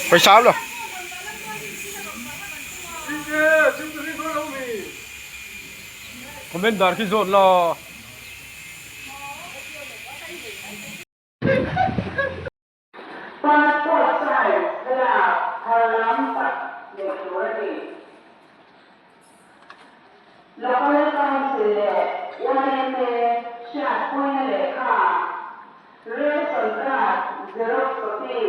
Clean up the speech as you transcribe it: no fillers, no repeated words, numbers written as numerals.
Pawisa lo. Comment dar khi zawt la. Passport size thlalak thar lam tak neih tur a ni. Local Council leh YMA hriatpuina lehkha, Ration Card Xerox Copy.